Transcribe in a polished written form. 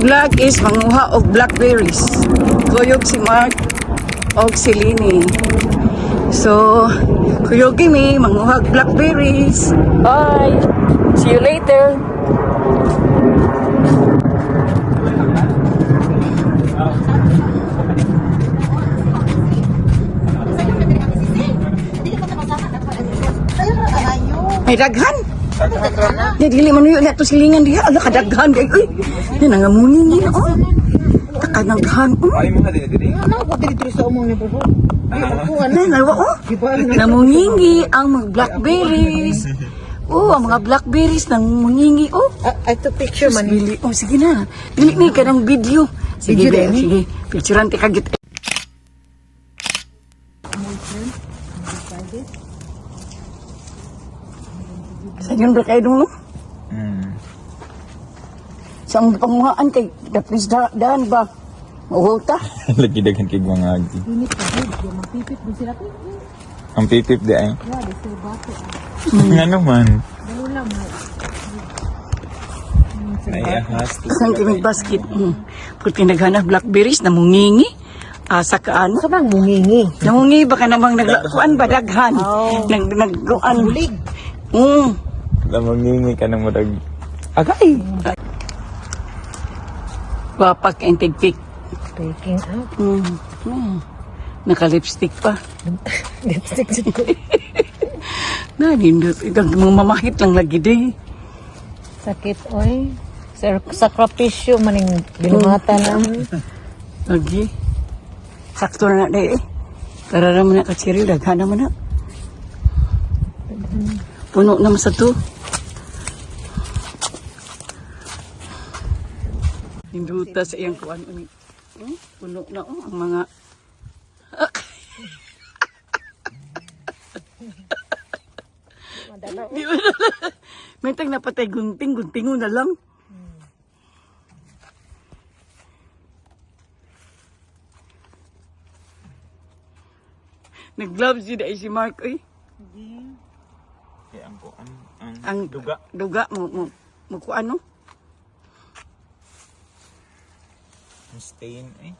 Vlog is manguha og blackberries. Kuyog si Mark og si Lini. So, kuyog mi manguha og blackberries. Bye. See you later. May daghan. Di dili man uyo na to silingan diha. Ala kadaghan kay uy. Di nangamunin yun oh. Takadaghan oh. Ay mo na dili dili. Ano ko diri sa umong ni Bubo? Na nalwa oh. Namungingi ang mga blackberries. Oh, ang mga blackberries nangungingi oh. Ay, to picture man. Dili, oh sige na. Dili ni ka ng video. Sige, Video be, din, eh? sige. Picturean ti kagit. Sa yun ba kayo dong no? Sa ang panguhaan kay dapis da, daan ba? Mauhulta. Lagi daghan kay mga agi. Init pa gud, di magpipit din sila. Ang pipip di ay. Yeah, di sila bato. Ngano man? Dalo lang mo. Ay ahas. Saan kami basket? Pag tinaghanap blackberries, namungingi. Asa ka ano? Sa bang mungingi? Namungi baka namang nagkuan ba daghan? Oh. Nag nagkuan. Bulig. Lamang ngingi ka ng murag. Agay. Wapak ang tigpik. Baking up. Naka-lipstick pa. Lipstick jud ko. Nanindot. Itong mga mamahit lang lagi di. Sakit oy. Sir, sakripisyo maning binuhatan na. Lagi. Sakto na na eh. Tara naman na katsiri. Daghan naman na. Puno naman sa to. Hinduta sa iyang kuan. Uni. Puno na oh, ang mga. Di ba na? May tag napatay gunting, guntingo na lang. Nag-gloves yun ay si Mark oy. Kay ang kuan ang Ang duga. Duga mo mo mo kuan no? Ang stain eh.